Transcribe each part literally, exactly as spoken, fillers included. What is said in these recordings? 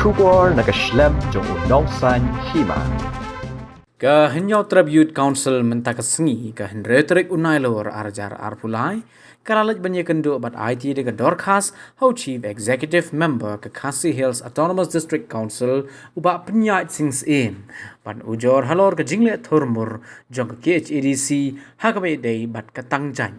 Khubor na ka shlem jong u Nongsaiñ Hima. Ka Hynñiewtrep Youth Council mynta ka sngi, ka hynriew tarik u Nailur arhajar arphew lai, ka la leit ban ïakynduh bad aiti da ka dorkhas ha u Chief Executive Member ka Khasi Hills Autonomous District Council, u Bah Pynïaid Sing Syiem, ban ujor halor ka jingleh thurmur jong ka K H A D C ha kaba ïadei bad ka tang jait.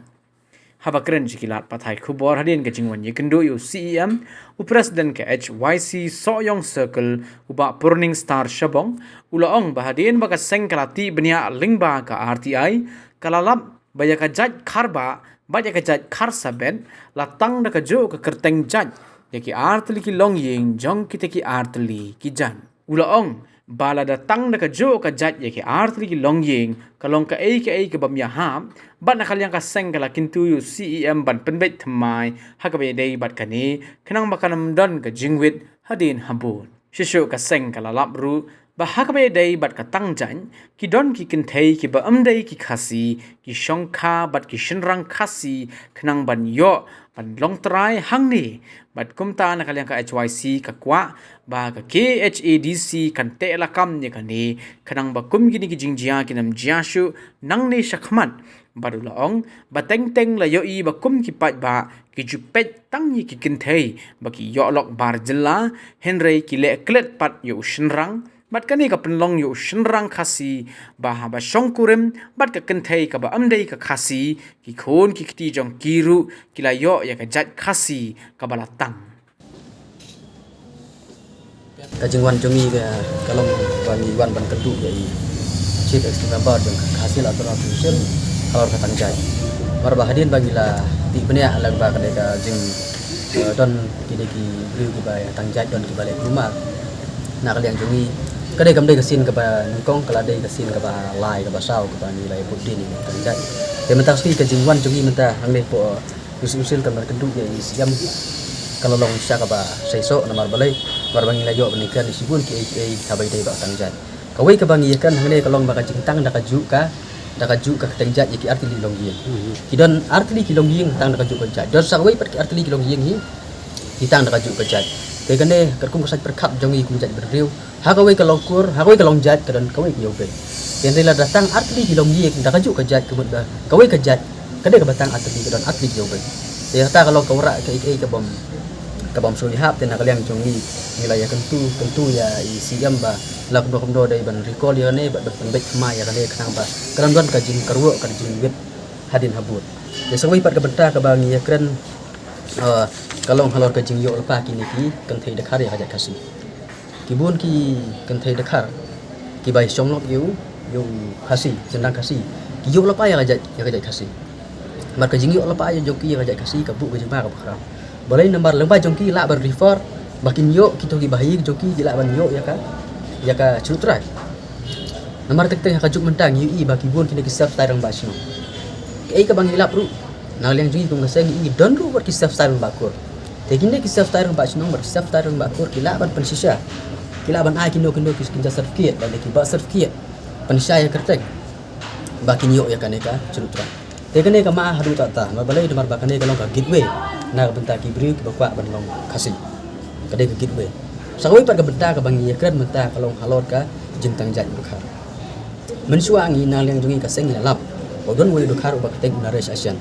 Haba kren sha ki lad pathai khubor hadien ka jingwan ïakynduh ïa u C E M, u President ka H Y C Sohiong Circle, u Bah Purning Star Shabong, u la ong ba hadien ba ka seng ka la tih bniah lyngba ka R T I, ka la lap ba ïa ka jait Kharbah bad ïa ka jait Kharsabet la tang da kajuh ka kyrteng jait ïa ki artylli ki longïing jong kita ki artylli ki jait. U la ong ba lada tang da kajuh ka jait ïa ki artylli ki longïing, ka long kaei kaei ka bym ïahap, bad na ka liang ka seng ka la kyntu ïa u C E M ban pynbeit thymmai ha kaba ïadei bad kane, khnang ba kan ym don ka jingwit hadien habud. Shisha ka seng ka la lap ruh ba ha kaba ïadei bad ka tang jait, ki don ki kynthei kiba ym dei ki Khasi, ki shongkha bad ki shynrang Khasi, khnang ban ïoh ban long trai hangne. Bad kumta na ka liang ka H Y C ka kwah ba ka K H A D C kan teh lakam ïa kane, khnang ba kum kine ki jingjia kin ym jia shuh nangne shakhmat. Bad u la ong ba teng teng la ïohi ba kum ki paidbah ki ju peit tang ïa ki kynthei ba ki ïoh lok bar jylla, hynrei ki leh klet pat ïa u shynrang. Bad kane ka pynlong ïa u shynrang Khasi ba haba shongkurim bad ka kynthei kaba ym dei ka Khasi, ki khun ki kti jong ki ruh ki la ïoh ïa ka jait Khasi kaba la tang. Ka jingwan jong ngi ka, ka long ba ngi wan ban kynduh ïa i Chief Executive Member jong ka Khasi Hills Autonomous Council halor ka tang jait. Namar ba hadien ba ngi la tih bniah lyngba ka dei ka jing, eh, don kine ki briew kiba ïa tang jait, don kiba leh kulmar. Na ka liang jong ngi ka dei kam dei ka sien kaba nyngkong, ka la dei ka sien kaba lai kaba saw kaba ngi la ïa put dien ïa tang jait. Te mynta ka sngi ka jingwan jong ngi mynta hangne hapoh Usil usil kan ban kynduh ïa i C M, ka la long sha kaba seisoh namar balei, namar ba ngi la ïoh ban ïakren ïa shibun kiei kiei haba ïadei bad ka tang jait. Kawei kaba ngi ïakren hangne ka long ba ka jingtang da kajuh ka, da kajuh ka kyrteng jait ïa ki artylli ki longïing. Ki don artylli ki longïing tang da kajuh ka jait. Don sa kawei pat ki artylli ki longïing hi ki tang da kajuh ka jait. Te kane katkum ka saiñ pyrkhat jong ngi kum jaitbynriew, ha kawei ka long kur, ha kawei ka long jait ka don kawei ka ïewbeiñ. Te hynrei lada tang artylli ki longïing da kajuh ka jait, ka mut ba kawei ka jait ka dei kaba tang artylli, ka don artylli ki ïewbeiñ. Te kata ka long ka wanrah kaei kaei ka bym, ka bym sngewhun hap. Te na ka liang jong ngi ngi la ïa kyntu, kyntu ïa i C M ba la kumno kumno dei ban recall ïa kane, ban pynbeit thymmai ïa kane khnang ba kan ym don ka jingkyrwoh ka jingwit hadien habud. Te sa kawei pat ka bynta kaba ngi ïakren, eh, ka long halor ka jingïoh lypa kine ki kynthei dkhar ïa ka jait Khasi. Ki bun ki kynthei dkhar kiba shong lok ïa u, ïa u Khasi, shynrang Khasi, ki ïoh lypa ïa ka jait, ïa ka jait Khasi. Namar ka jingïoh lypa ïa jong ki ïa ka jait Khasi ka buh ka jingma kaba khraw. Balei? Namar lyngba jong ki lah ban refer ba kin ïoh, kito kiba ha ïing jong ki ki lah ban ïoh ïa ka, ïa ka shuh trai. Namar teng teng ha kajuh mynta ngi ïohi ba ki bun kine ki self style rangbah shnong. Kaei kaba ngi lap ruh na ka liang jong ngi kum ka seng, ngi don ruh wat ki self style rangbah kur. Te kine ki self style rangbah shnong bad ki self style rangbah kur ki lah ban pynshisha, ki lah ban ai kino kino ki, ki certificate, lane ki birth certificate, pynshisha ïa ka kyrteng ba kin ïoh ïa kane ka shuh trai. Te kane ka mah haduh katta, namar balei? Namar ba kane ka long ka gateway na ka bynta ki briew kiba kwah ban long Khasi. Ka dei ka gateway. Sa kawei pat ka bynta kaba ngi ïakren mynta ka long halor ka jingtang jait u dkhar. Mynshuwa ngi na ka liang jong ngi ka seng ngi la lap ba u don uwei u dkhar uba kyrteng u Naresh Ashen.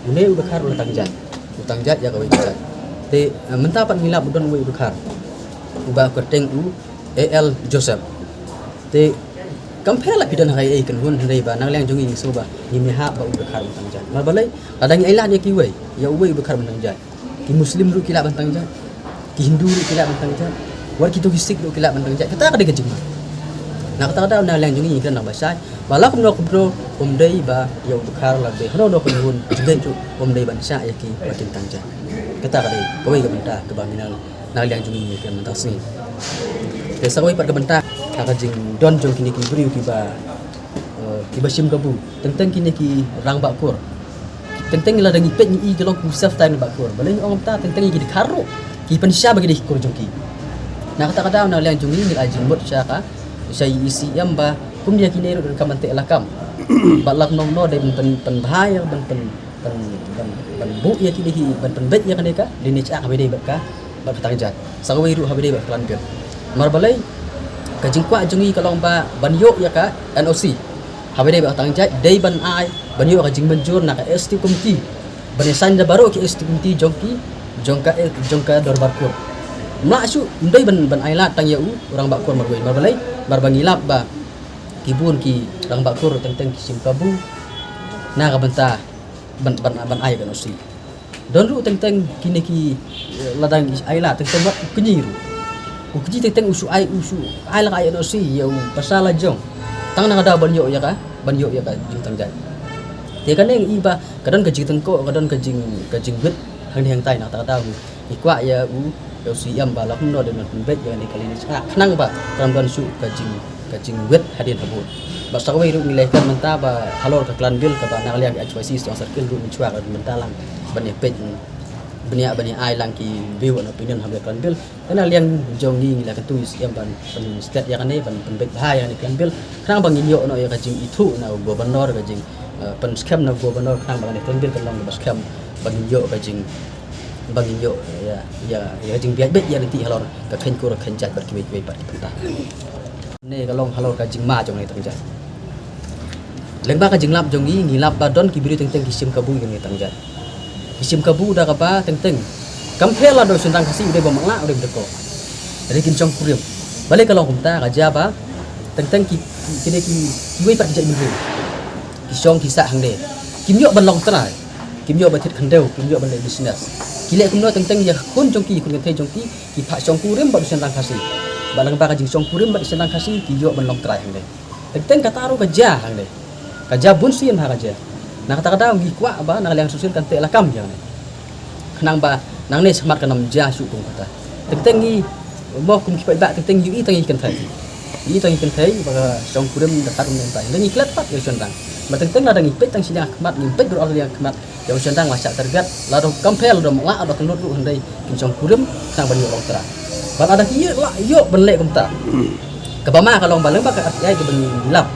Une u dkhar u la tang jait, u tang jait ïa kawei ka jait. Te, eh, mynta pat ngi lap u don uwei u dkhar uba kyrteng u A L Joseph. Te kam pher la phi don ha kaei kaei kynhun, hynrei ba na ka liang jong ngi ngi sngew ba ngim ïahap ba u dkhar u tang jait. Namar balei? Lada ngi ailad ïa kiwei, ïa uwei u dkhar u tang jait, ki Muslim ruh ki lah ban tang jait, ki Hindu ruh ki lah ban tang jait, wat kito ki Sikh ruh ki lah ban tang jait. Kata ka dei ka jingma. Na kata ka daw na ka liang jong ngi ngi kren naba shai ba la kumno kumno um dei ba ïa u dkhar lane hano hano ka kynhun jingngeit ruh um dei ban shah ïa ki ba kin tang jait. Kata ka dei kawei ka bynta kaba ngi na, na ka liang jong ngi ngi kren mynta ka sngi. Te sa kawei pat ka bynta ha ka jingdon jong kine ki briew kiba, eh, kiba shim kabu. Teng teng kine ki rangbah kur, teng teng lada ngi peit ngi i ki long ki self style rangbah kur. Balei ngi ong kumta? Teng teng ïa ki dkhar ruh ki pynshisha ba ki dei ki kur jong ki. Na kata ka daw na ka liang jong ngi ngi la ai jingmut sha ka, sha i C M ba kum ïa kine ruh donkam ban teh lakam. Bad la kumno kumno dei ban pyn, pynbha ïa, ban pyn, ban, ban, ban buh ïa kine ki, ban pynbeit ïa kane ka lineage act haba ïadei bad ka, bad ka tang jait. Sa kawei ruh haba ïadei bad ka Clan Guild. Namar balei, ka jingkwah jong ngi ka long ba ban ïoh ïa ka N O C. Haba dei ba tang jait, dei ban ai, ban ïoh ka jingmynjur na ka S T committee. Ban ïasaid da baroh ki S T committee jong ki, jong ka, jong ka dorbar kur. Mlak shu, ym dei ban, ban ai lad tang ïa u, u rangbah kur marwei. Namar balei, namar ba ngi lap ba ki bun ki rangbah kur teng teng ki shim kabu na ka bynta ban, ban, ban ai ka N O C. Don ruh teng teng kine ki, eh, lada ngi ai lad teng teng wat u kñi ruh. U kñi teng teng u shu ai, u shu ai la ka N O C ïa u pasal la jong. Tang na ka daw ban ïoh ïa ka, ban ïoh ïa ka jingtang jait. Te kane ngi i ba ka don ka jingtengkoh, ka don ka jing, ka jingwit hangne hangtai. Na ka daw ngi kwah ïa u, ïa u C M ba la kumno dei ban pynbeit ïa kane ka lineage, khnang ba kan don shuh ka jing, ka jingwit hadien habud. Bad sa kawei ruh ngi leh ka mynta ba halor ka clan bill kaba na ka liang ka H Y C Shillong Circle ruh ngi shuwa ka mynta lang ban ïa peit, ban ïa, ban ïa ai lang ki view and opinion halor ka clan bill. Te na ka liang jong ngi ngi la kyntu ïa u C M ban pynstet ïa kane, ban pynbeit bha ïa kane ka clan bill, khnang ba ngin ïoh noh ïa ka jingithuh na u governor, ka jing, eh, pynskhem na u governor, khnang ba kane ka clan bill kan long kaba skhem, ba ngin ïoh ka jing, ba ngin ïoh ïa, ïa, ïa ka jingbieit beit ïa lynti halor ka kheiñ kur, ka kheiñ jait bad kiwei kiwei pat ki bynta. Ne ka long halor ka jingma jong kane ka tang jait. Lyngba ka jinglap jong ngi, ngi lap ba don ki briew teng teng ki shim kabu ïa kane ka tang jait. Ki shim kabu da kaba teng teng, kam pher la da u shynrang Khasi u dei ba matlah u dei ba dkoh. Hynrei kin shong kurim. Balei ka long kumta? Ka jia ba teng teng ki, kine ki, kiwei pat ki jaitbynriew ki shong ki sah hangne, kim ïoh ban long trai, kim ïoh ban thied khyndew, kim ïoh ban leh business. Ki leh kumno? Teng teng ïa ki khun jong ki, ki khun kynthei jong ki, ki phah shong kurim bad u shynrang Khasi. Bad lyngba ka jingshong kurim bad u shynrang Khasi ki ïoh ban long trai hangne. Teng teng kata ruh ka jia hangne. Ka jia bun sien ha ka jia. Na kata ka daw ngi kwah ba na ka liang social kan teh lakam ïa kane, khnang ba nangne shakhmat kan ym jia shuh kum kata. Teng teng ngi mo kum ki paidbah, teng teng ngi ïohi tang ïa ki kynthei. Ngi ïohi tang ïa ki kynthei ba ka shong kurim da ka rum ngi tai. Ngi klet pat ïa u shynrang. Ba teng teng lada ngi peit tang shi liang khmat, ngi peit baroh ar liang khmat, ïa u shynrang la shah target, lada kam pher, lada matlah, lada kynlut ruh hynrei kin shong kurim khnang ban ïoh long trai. Bad lada ki ïoh lah, ïoh ban leh kumta. Kaba ma ka long ba lyngba ka R T I kaba ngi lap,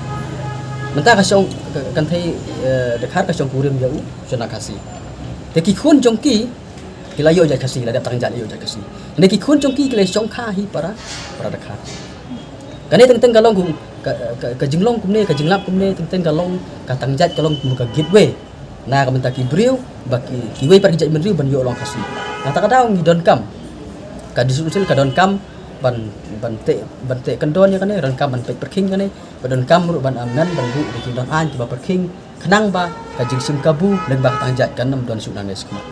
mynta ka shong, ka, ka kynthei, eh, dkhar ka shong kurim ïa u shynrang Khasi. Te ki khun jong ki ki la ïoh jait Khasi, la dep tang jait la ïoh jait Khasi. Hynrei ki khun jong ki ki la shong kha hi para, para dkhar. Kane teng teng ka long kum ka, ka, ka jinglong kumne, ka jinglap kumne, teng teng ka long ka tang jait, ka long kum ka gateway na ka bynta ki briew ba ki, kiwei pat ki jaitbynriew ban ïoh long Khasi. Na kata ka daw ngi donkam, ka District Council ka donkam ban, ban teh, ban teh kyndon ïa kane, donkam ban peit pyrkhing kane, ba donkam ruh ban amend, ban buh da ki don aiñ kiba pyrkhing, khnang ba ka jingshim kabu lyngba ka tang jait kan ym don shuh nangne shakhmat.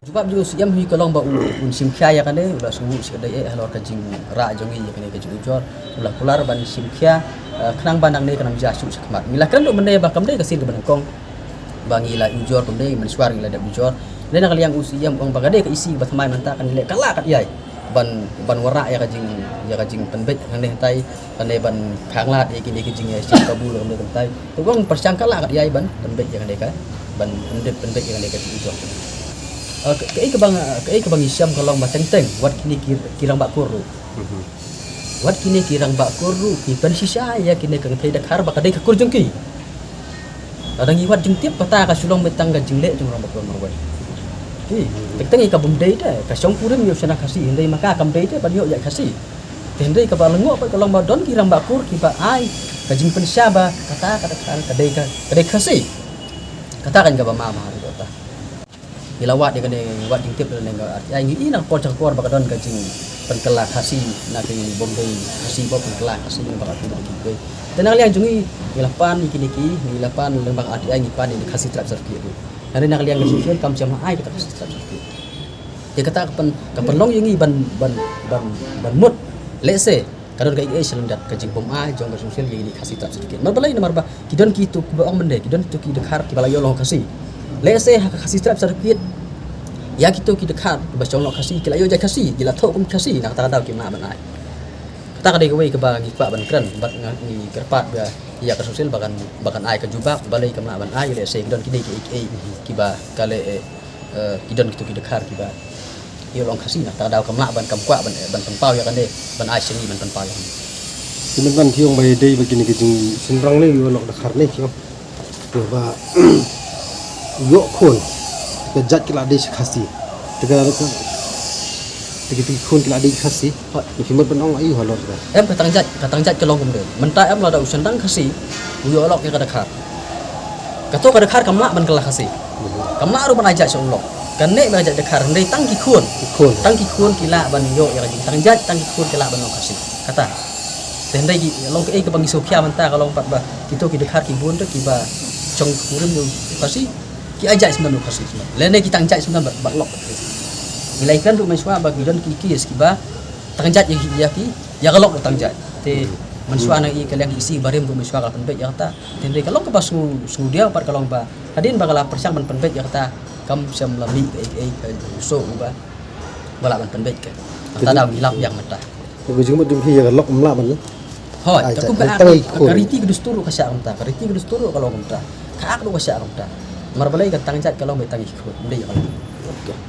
Jubab jong u C M hi ka long ba u, un shim khia ïa kane, u la sngewbha sha ka dei eh halor ka jingrah jong ngi ïa kane ka jingujor, u la kular ban shim khia, eh, khnang ba nangne kan ym jia shuh shakhmat. Ngi la kren ruh mynne ba kam dei ka sien kaba nyngkong ba ngi la ujor, kam dei mynshuwa ngi la dep ujor. Hynrei na ka liang u C M u ong ba ka dei ka issue ba thymmai mynta kan leh ka la kat ïai ban, ban wanrah ïa ka jing, ïa ka jingpynbeit hangne hangtai, lane ban khanglad ïa kine ki jingïashim kabu lane kumtai. Te u ong pyrshang ka la kat ïai ban pynbeit ïa kane ka, ban pynbeit, pynbeit ïa kane ka jingujor. Eh, ka, kaei kaba nga, kaei kaba ngi shem ka long ba teng teng wat kine ki, ki rangbah kur ruh. Wat kine ki rangbah kur ruh ki pynshisha ïa kine ka kynthei dkhar ba ka dei ka kur jong ki. Lada ngi wad jingtip, kata ka shu long beit tang ka jingleh jong u rangbah kur marwei. Ki, teng teng ïa ka bym dei te, ka shong kurim ïa u shynrang Khasi, hynrei ma ka kam dei te ban ïoh jait Khasi. Te hynrei kaba lyngngoh pat ka long ba don ki rangbah kur kiba ai ka jingpynshisha ba kata ka dkhar ka dei ka, ka dei Khasi. Kata kan kaba ma ma ha ruh kata. Ngi la wad ïa kane, ngi wad jingtip lane ka R T I, ngi i na ka por sha ka por ba ka don ka jingpynkylla Khasi, na ka jingbym dei Khasi ba pynkylla Khasi na ba ka pynkylla. Te na ka liang jong ngi, ngi la pan ïa kine ki, ngi la pan lyngba ka R T I, ngi pan ïa ka Khasi Tribe Certificate ruh. Hynrei na ka liang ka District Council kam shym la ai kata ka Khasi Tribe Certificate. Te kata ka pyn, ka pynlong ïa ngi ban, ban, ban, ban mut. Let's say, ka don kaei kaei sha lyndet ka jingbym ai jong ka District Council ïa kine ki Khasi Tribe Certificate. Namar balei? Namar ba ki don kito kiba ong mynne, ki don kito ki dkhar kiba la ïoh long Khasi. Let's say ha ka Khasi Tribe Certificate, ïa kito ki dkhar kiba shong noh Khasi, ki la ïoh jait Khasi, ki la thoh kum Khasi, na kata ka daw kim lah ban ai. Kata ka dei kawei kaba ngi kwah ban kren, bad nga, ngi kyrpad ba ïa ka District Council ba kan, ba kan ai ka jubab, balei kam lah ban ai. Let's say ki don kine kiei kiei kiba ka leh, eh, eh, ki don kito ki dkhar kiba ïoh long Khasi, na kata ka daw kam lah ban, kam kwah ban, ban pynpaw ïa kane, ban ai sha ngi ban pynpaw ïa kane. Ki mynta ki ong ba ïadei ba kine ki jingshynrang ne ïoh lok dkhar ne ki ong. Te ba ïoh khun ka jait ki la dei sha Khasi. Te ka, ka, Ki ki khun ki la dei Khasi. Hooid. Ki mut ban ong aïu halor ka. Em ka tang jait, ka tang jait ka long kumne. Mynta em lada u shyndang Khasi u ïoh lok ïa ka dkhar. Kato ka dkhar kam lah ban kylla Khasi. Kam lah ruh ban ai jait sha u lok. Kane ba jait dkhar hynrei tang ki khun. Ki khun. Tang ki khun ki lah ban ïoh ïa ka jingtang jait, tang ki khun ki lah ban long Khasi. Kata. Te hynrei ki long kaei kaba ngi sngewkhia mynta ka long pat ba kito ki dkhar ki bun te kiba shong kurim ïa u Khasi. Ki ai jait sngewbha ïa u Khasi sngewbha. Lane ki tang jait sngewbha bad lok. Ngi la ïakren ruh mynshuwa ba ki don ki case kiba tang jait ïa ki, ïa ki, ïa ka lok ruh tang jait. Te mynshuwa na i ka liang ki C barim ruh mynshuwa ka la pynbeit ïa kata. Te hynrei ka long kaba sngew, sngewdiaw pat ka long ba hadien ba ka la pyrshang ban pynbeit ïa kata kam shym la mih kaei kaei ka u soh uba ba lah ban pynbeit ka. Kata da ngi lap ïa ka mynta. Te ka jingmut jong ki ïa ka lok ym lah ban. Hooid, ai ka jait, kum ka tang ki khun. Ka riti ka dustur ruh ka shah kumta, ka riti ka dustur ruh ka long kumta. Ka ak ruh ka shah kumta. Namar balei ka tang jait ka long ba tang ki khun, ym dei ïa ka lok.